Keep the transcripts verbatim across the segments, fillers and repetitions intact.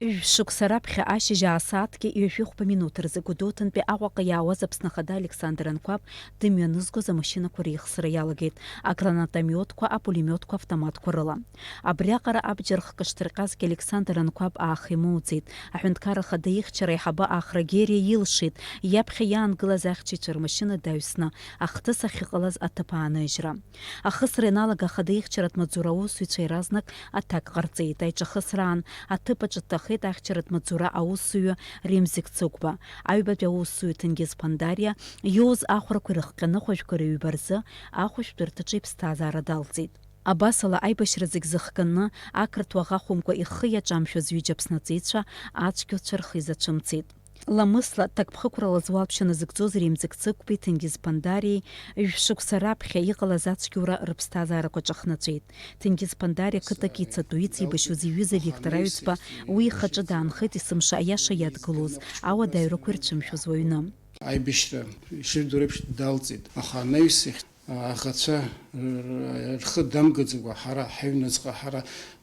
Жәшықәса раԥхьа ашьыжь аасааҭгьы ҩажәихәба минуҭ рзы Гәдоуҭантәи Аҟәаҟа иаауаз Аԥсны Ахада Александр Анқәаб дымҩанызгоз амашьынақәа реихсра иалагеит, агранатомиотқәа, апулемиотқәа, автоматқәа рыла. Абриаҟара абџьар хкышдырҟьазгьы Александр Анқәаб аах имоуӡеит. Аҳәынҭқарра Ахада ихьчара аиҳабы Аахра Гериа илшеит, иаԥхьа иаангылаз ахьчаҩцәа рмашьына даҩсны, ахҭыс ахьыҟалаз аҭыԥ ааныжьра. Ахысра ианалага Ахада ихьчаратә маҵзура аусзуҩцәа иаразнак аҭак ҟарҵеит. Аиҿахысраан аҭыԥ аҿы дҭахеит ахьчаратә маҵзура аусзуҩы Ремзик Цыгәба. Аҩбатәи аусзуҩы Ҭенгиз Ԥандариа иоуз ахәрақәа ирыхҟьаны хәажәкыра ҩба рзы ахәышәтәырҭаҿы иԥсҭазаара далҵит. Абасала, аибашьра зегь зыхганы, ақырҭуа аӷа хәымга ихы иаҿамшәаз ҩыџьа Аԥсны аҵеицәа ацәгьоуцәа рхы изацәымцеит. Ламысла, ҭакԥхықәрала зуалԥшьа назыгӡоз Ремзик Цыгәбеи Ҭенгиз Ԥандариеи жәшықәса раԥхьа иҟалаз ацәгьоура рыԥсҭазаарақәа ҿахнаҵәеит. Ҭенгиз Ԥандариа қыҭак ицатәу, иҵеибашьуаз иҩыза Виктор Аҩӡба уи ихаҿы даанхеит есымша аиаша иадгылоз, ауадаҩрақәа ирцәымшәоз уаҩны. Аибашьра ишыжәдыруа еиԥш далҵит, аха анаҩс иахь аӷацәа р-, рхы дамгаӡакәа, ҳара ҳаҩныҵҟа, ҳара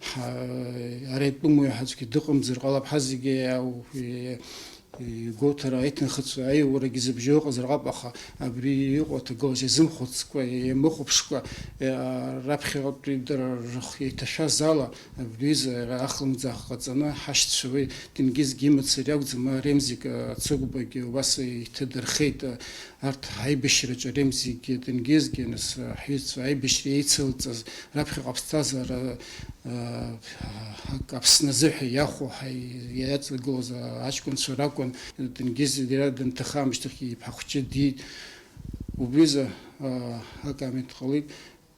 ҳа-, ара итәым уаҩ ҳаӡәгьы дыҟамзар ҟалап, ҳазегьы ау-, и-, игәоуҭара, аиҭнхацәа, аиурагьы зыбжьоу ыҟазар ҟалап, аха абри иҟоу аҭагылазаашьа иазымхәыцкәа, иамыхәаԥшкәа, е, раԥхьаҟатәи дара рхы еиҭашәаз ала, абри аҩыза ахлымӡаах ҟаҵаны, ҳашьцәа уи Ҭенгизгьы имацара иакәӡам, Ремзик, а, Цыгәбагьы убас иҭадырхеит, а, Арҭ аибашьраҿы Ремзигьы Ҭенгизгьы, нас, ҳҩызцәа аибашьра еицылҵаз, раԥхьаҟа аԥсҭазаара, а, ак Аԥсны азыҳәа иахәо ҳа-, иаҵагылоз аҷкәынцәа ракәын. Ҭенгиз иара данҭаха аамышьҭахь иԥҳа хәҷы диит. Убри азы, а, акоммент ҟалеит.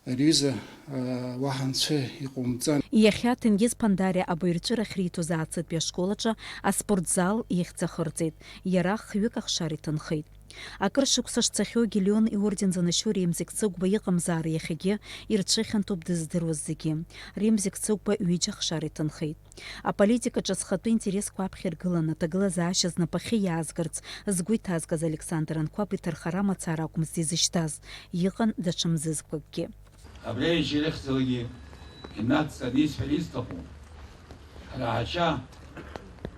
Ари аҩыза, аа, уаҳа анцәа иҟоумҵан. Иахьа Ҭенгиз Ԥандариа абаҩрҵәыра ахьриҭоз Ааӡатәи ашкол аҿы аспортзал ихьӡ ахырҵеит. Иара хҩык ахшара иҭынхеит. Акыр шықәса шцахьоугьы Леон иорден занашьоу Ремзик Цыгәба иҟамзаара иахьагьы ирцәыхьанҭоуп дыздыруаз зегьы. Ремзик Цыгәба ҩыџьа ахшара иҭынхеит. Аполитикаҿы зхатәы интересқәа аԥхьа иргыланы аҭагылазаашьа знапахьы иаазгарц згәы иҭазгаз Александр Анқәаб иҭархара мацара акәмызт изышьҭаз, иҟан даҽа мзызқәакгьы. Абри аишьа ирыхьӡалагьы инацҵаны исҳәар исҭаху, ҳара ҳашьа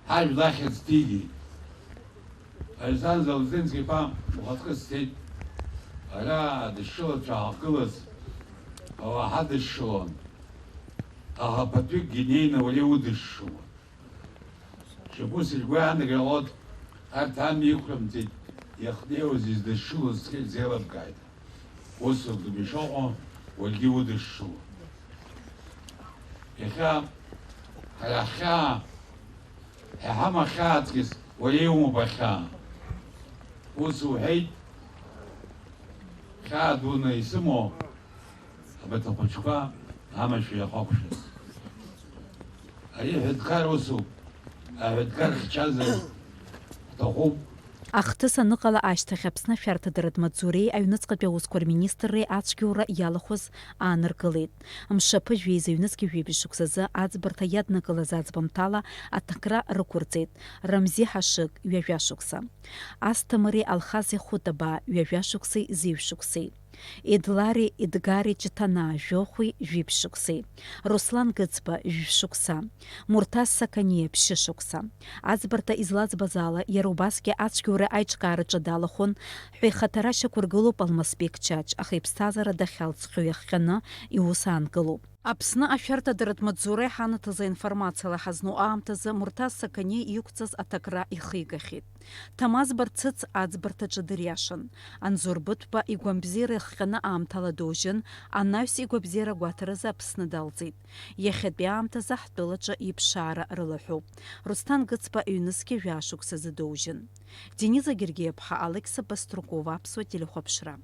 ҳажәла ахьӡ ҭигеит. Александр Залзински-иԥа ухаҵкы сцеит. Ара дышшылацәа ҳахьгылаз ауаа ҳадышшылон. Аха ԥыҭҩыкгьы инеины уара иудышшылон. Шьабусыр игәы иаанагеит, арҭ амҩа иқәшәымҵеит, иахьнеиуаз издышшылоз зхы ирзеилыбкааит. Ус угәы ишыҟоу уаргьы удышшылон. Иахьа ҳара ҳхьаа, ҳа иҳамоу ахьаа аҵкьыс уара иумоуп ахьаа. Ус уҳәеит, хьаа дуны исымоу абарҭ ахәыҷқәа амашәыр иахақәшәаз. Ари аҳәынҭқар усуп, аҳәынҭқар хьчазар ҳҭахуп. Ахҭыс аныҟала ашьҭахь Аԥсны ашәарҭадаратә маҵзуреи аҩныҵҟатәи аусқәа рминистрреи ацәгьоура иалахәыз ааныркылеит. Мшаԥы жәеиза ҩнызқьи жәибжь шықәсазы аӡбарҭа иаднакылаз аӡбамҭала аҭакра рықәырҵеит Рамзи Ҳашыг, ҩажәа шықәса, Асҭамыри Алхази Хәытабаа, ҩажәа шықәсеи зеижә шықәсеи. Едлари Едгари Ҷыҭанаа, жәохәи жәиԥшь шықәсеи, Руслан Гыцба, жәшықәса, Мурҭаз Сақаниа, ԥшьышықәса. Аӡбарҭа излаӡбаз ала, иара убасгьы ацәгьоура аиҿкаараҿы далахәын, ҳәа ихаҭара шьақәыргылоуп Алмасбек Чач, аха иԥсҭазаара дахьалҵхьоу иахҟьаны иус аанкылоуп. Аԥсны ашәарҭадаратә маҵзура иҳанаҭаз аинформациала ҳазну аамҭазы Мурҭаз Сақаниа иқәҵаз аҭакра ихигахьеит. Ҭамаз Барцыц аӡбарҭаҿы дыриашан. Анзор Быҭәба игәамбзиара иахҟьаны аамҭала доужьын, анаҩс игәабзиара агәаҭаразы Аԥсны далҵит. Иахьатәи аамҭазы ҳтәылаҿы иԥшаара рылаҳәоуп. Русҭан Гыцба ҩнызқьи жәаа шықәсазы доужьын. Дениза Гергиаԥҳа, Алықьса Баструкова, Аԥсуа телехәаԥшра.